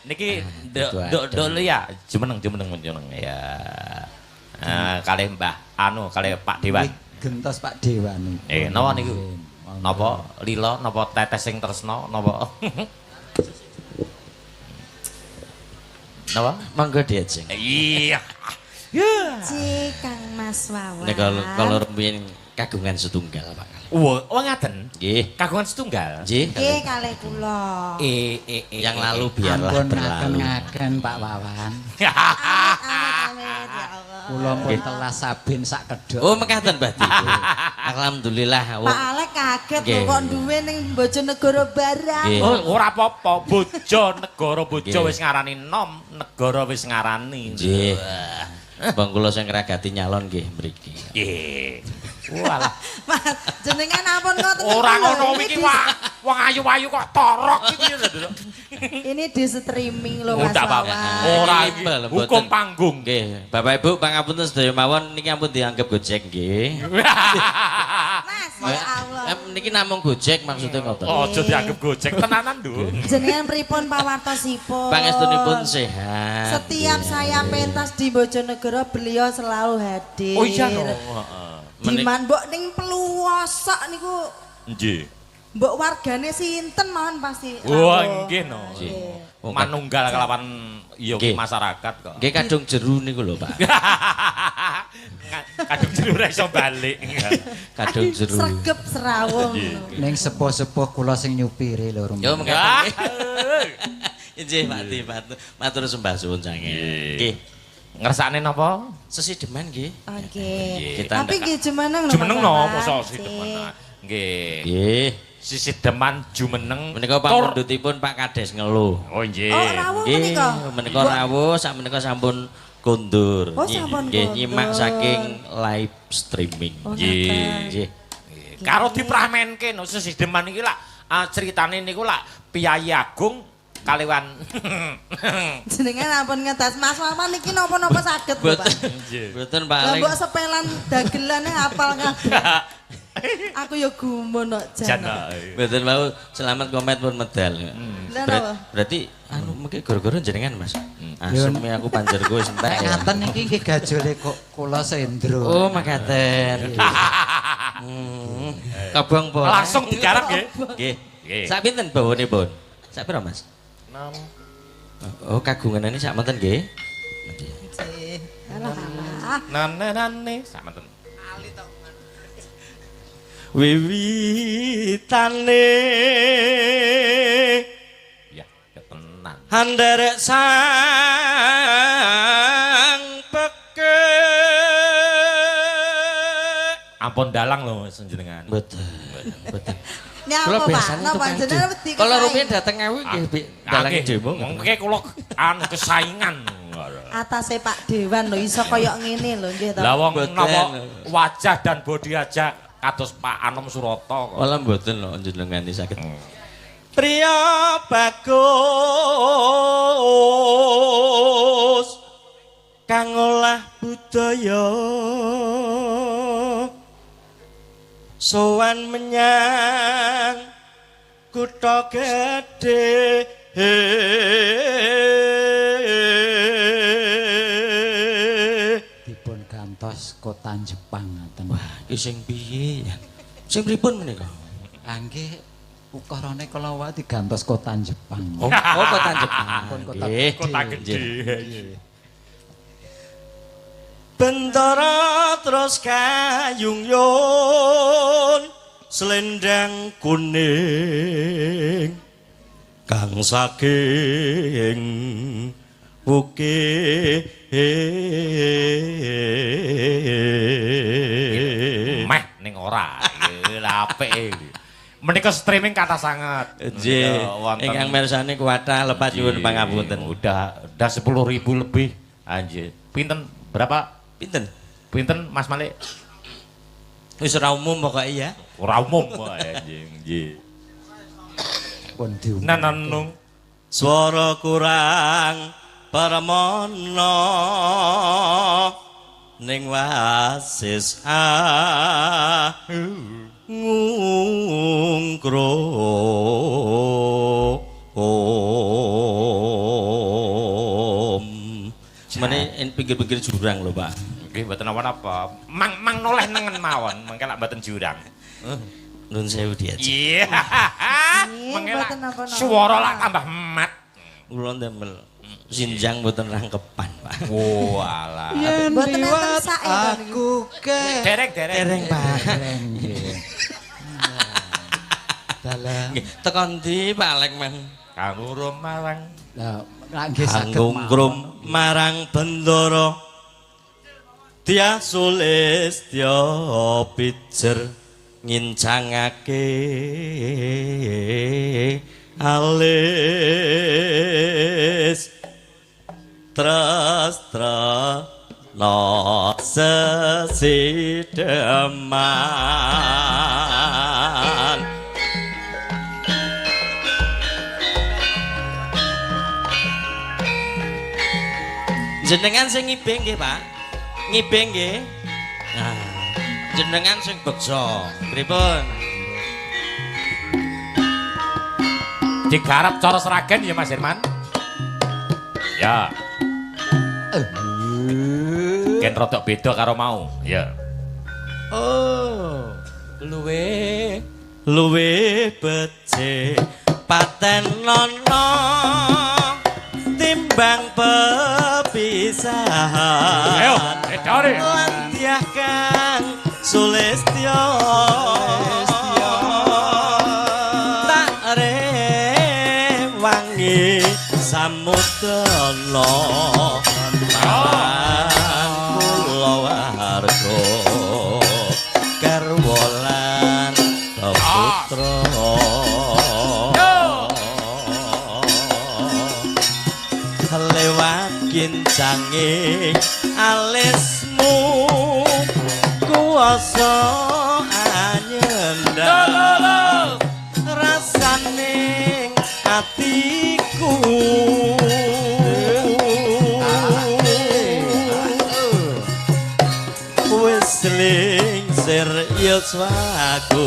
Niki nduk nduk ya, jumeneng jumeneng jumeneng ya. Kalih Mbah anu kalih Pak Dewan. Gentos Pak Dewan. Napa niku? Napa lila napa tetes sing tresna napa? Napa? Monggo diajeng. Iya. Ci Kang Mas Wawan. Nek kalau rumiyin kagungan setunggal Pak. Wah, oh ngaten. Nggih. Kagungan setunggal. Nggih. Nggih kalih kula. Yang lalu biarlah ampun berlalu. Ampun Pak Wawan. Amit ya Allah. Kula pun telas sabin sak kedhok. Oh mekaten Mbah Di. Alhamdulillah. Pak Alek kaget lho kok duwe ning Bojonegoro barang. Oh ora apa-apa, Bojonegoro bojo wis ngarani nom, negara wis ngarani. Nggih. Bang kula sing ngragati nyalon nggih mriki. Nggih. Walah. Mas, jenengan ampun ngoten. Ora ngono iki wong ayu-ayu kok torok iki lho. Ini di streaming lho Mas Wawan. Ora iki hukum panggung. Nggih, Bapak Ibu pangapunten sedaya mawon niki ampun dianggap gojek nggih. Mas, ya Allah. Niki namung gojek maksudnya ngoten. Aja dianggap gojek tenanan lho. Jenengan pripun pawartosipun? Pangestunipun sehat. Setiap saya pentas di Bojonegoro beliau selalu hadir. Oh iya no. Heeh. Diman mbok ning peluwosok niku. Nggih. Mbok wargane sinten mawon pasti. Wah nggih no. Manunggal kelawan iya masyarakat kok. Nggih kadung jeru niku lho Pak. Kadung jeru ora iso balik. Kadung jeru. Sregep serawung. Ning sepuh-sepuh kula sing nyupiri lho rumiyin. Yo mekaten. Nggih Pak Di, matur sembah suwun sanget. Nggih. Ngersakne napa? Sesideman nggih. Oke. Tapi nggih jumeneng napa? Jumeneng no mosok sesideman. Nggih. Nggih. Sesideman jumeneng. Menika pamundhutipun Pak Kades ngeluh. Oh nggih. Oh rawuh menika. Menika rawuh sak menika sampun kondur. Oh sampun kondur. Nggih nyimak saking live streaming. Nggih. Nggih. Karo dipramenke no sesideman iki lak critane niku lak Piyayi Agung kaliwan jenengan ampun ngetas Mas Wawan niki napa-napa saged lho Pak. Mboten Pak Alek. Lah mbok sepelan dagelane hafal kabeh. Aku ya gumun kok jan. Mboten mau selamat komet pun medal. Berarti anu mungkin gara-gara jenengan Mas. Asem aku panjerku wis entek. Ngaten niki nggih gajole kok kula sendro. Oh makaten. Kabang po. Langsung digarap nggih. Nggih. Sak pinten bawane, Pun? Sak pira Mas? 6. Oh kagunganane sak menten nggih. Nggih. Nane-nane sak menten. Ali to. Wiwitane ya ketenan. Handerek sang peke. Ampun dalang lho jenengan. Mboten. Mboten. Kula biasane tukang demo. Kalau rumiyin dateng aku nggih dalang demo. Mengke kula anu kesaingan. Atase Pak Dewan lho iso kaya ngene lho nggih to. Lah wong napa wajah dan bodi aja kados Pak Anom Suroto kok. Wala mboten lho njenengan saged. Priya bagus kang olah budaya sowan menyang kutha gedhe. Dipun gantos kota Jepang ngaten. Wah, iki sing piye ya? Sing pripun menika? Lah nggih ukarane kala wae digantos kota Jepang. Oh, kota Jepang. Kota gedhe. Bentara terus kayung yun selendang kuning kang saking bukit. Meh ning ora lha apik. Menika streaming kathah sanget. Nggih. Ingkang mirsani kuwatah lepat nyuwun pangapunten. Udah 10.000 lebih. Anjir. Pinten berapa? Pinten? Pinten Mas Malik? Wis ora umum pokoke ya. Ora umum anjing. Nggih. Pun diumum. Nananung swara kurang permono ning wasis ngungkro. Mene pinggir-pinggir jurang lho, Pak. Nggih mboten napa-napa. Mang mang noleh nengen mawon, mengke lak mboten jurang. Nun sewu diajeng. Iya. Mengke lak mboten napa-napa. swara lak tambah mat. Kula ndamel sinjang mboten rangkepan, Pak. Walah. Yen Mboten enten liwat sake to niku. aku ke Dereng dereng. Dereng, Pak. Dereng nggih. Dalam. Nggih, tekan ndi Pak Lekman? Kanggo marang Lah, lak nggih saged Kanggo mawon. marang bendara Dyah Sulistya pijer ngincangake alis tres tresna sesideman. Jenengan sing ngibing nggih, Pak? Ngibing nggih. Nah, jenengan sing beksa. Pripun? Digarap cara Sragen ya Mas Herman. Ya. Ken rodok beda karo mau. Ya. Oh, luwe Luwe becik paten nono timbang pepisahan. Ayo, edare. Lan dyah kang Sulistya tak rewangi samudana marang kulawarga garwa lan putra lewat kincange alismu kuwasa anyendang rasaning atiku wis lingsir yuswaku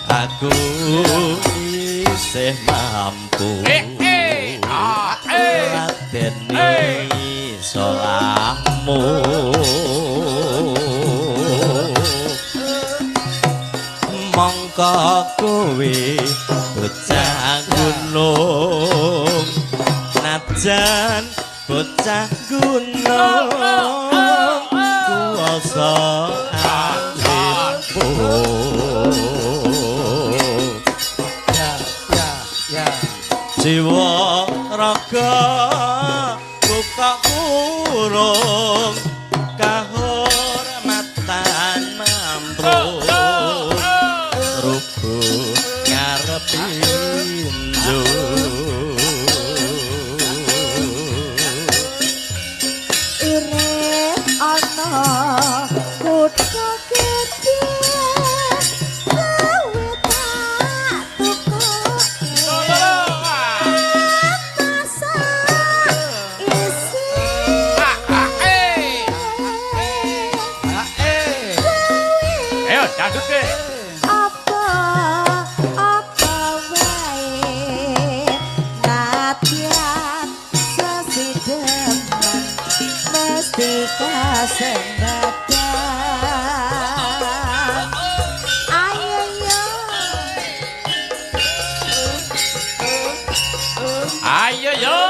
aku isih mampu Eh, eh, ah, eh. ladeni salahmu mongko kowe bocah gunung najan bocah gunung kuwasa alimpu. Ya, ya, ya. Jiwa raga buka kurung kahormatan mampu rubuh ngarep pinju. Urip ana kutha gedhe kowe tak tukoke masak isi Ayo, dangdut ke. Apa apa wae nadyan sesideman mesti kasembadan. Ayo yo. Ayo yo.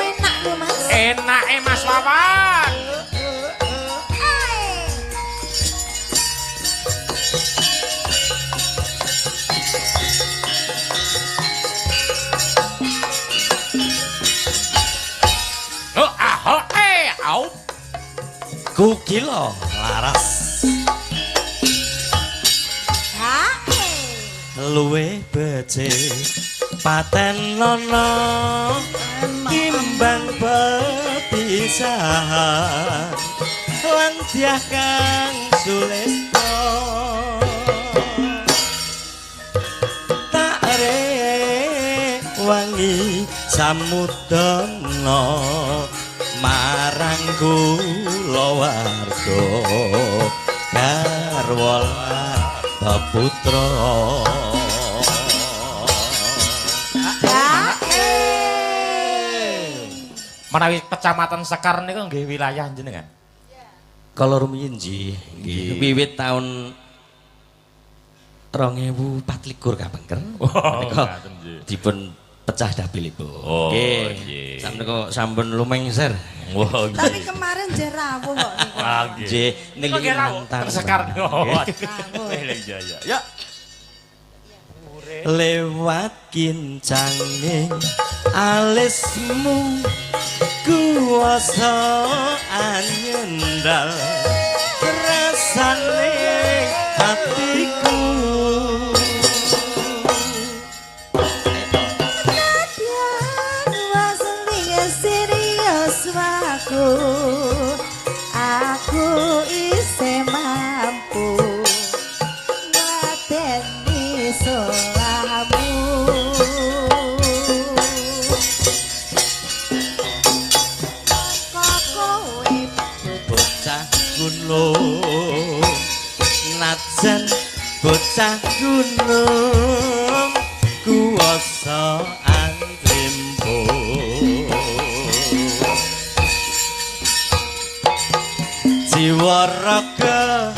Enak lho Mas. Enake Mas Wawan. Ae. Oh, ah, oh, eh, au. Kukila laras Hae. luwe becik paten nono timbang pepisahan lan dyah kang Sulistya tak rewangi samudana marang kulawarga garwa lan peputra. Hae. Menawi Kecamatan Sekar niku nggih wilayah jenengan. Kala rumiyin nggih, nggih wiwit taun 2024 kapengker. Oh, dipun pecah dapilipun. Oh, nggih. Sakmenika sampun lumengser. Wah, Tapi kemarin nggih rawuh kok niku. Ah, nggih. Nggih, niki mantan. Sekar. Rawuh. Iya, iya. Ya. Lewat kincange alismu kuwasa anyendal rasane hatiku. Nadyan wasling serius waku, aku isih mampu ngladeni salahmu. Kok kowe Bocah gunung, najan bocah gunung kuwasa antrimpo. Jiwa raga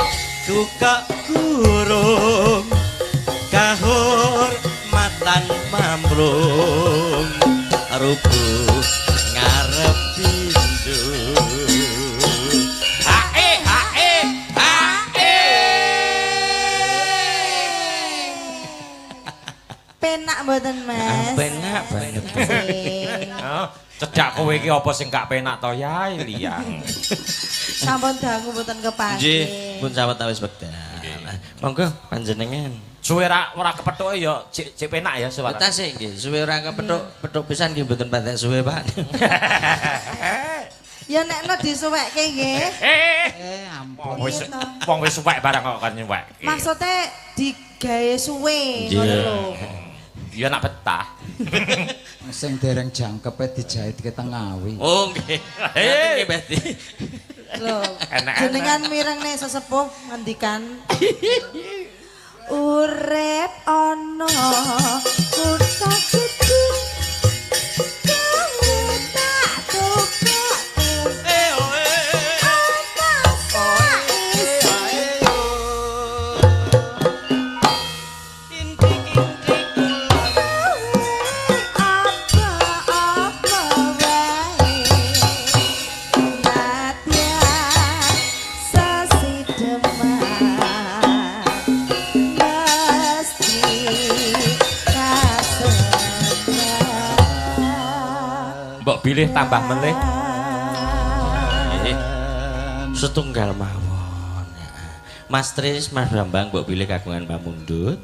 kukak kurung kahormatan mamrung rubuh ngarep pintu. Hae hae hae. Penak mboten Mas? Penak banget. Nggih. Oh, cedak kowe iki apa sing gak penak to yai liyang. Sampun dangu mboten kepanggih. Nggih, pun sawetawis wekdal. Monggo panjenengan. Suwe ora kepethuke ya cek penak ya suara. Tasih nggih, suwe ora kepethuk, pethuk pisan nggih mboten patek suwe, Pak. Ya nekno disuwekke nggih. Eh, Ampun. wong wis wong wis suwek barang kok kan nyuwek. Maksude digawe suwe ngono lho. Ya nak betah. Sing dereng jangkepe dijahit ke Tengawi. Oh nggih. Nggih berarti. Lho, Enak-enak. jenengan mirengne sesepuh ngendikan urip ana kutha gedhe kowe tak tukoke apa saiki. Apa-apa wae nadyan sesideman mesti kasebat. Mbok bilih tambah melih. Nggih. Setunggal mawon. Mas Tris, Mas Bambang mbok bilih kagungan pamundhut.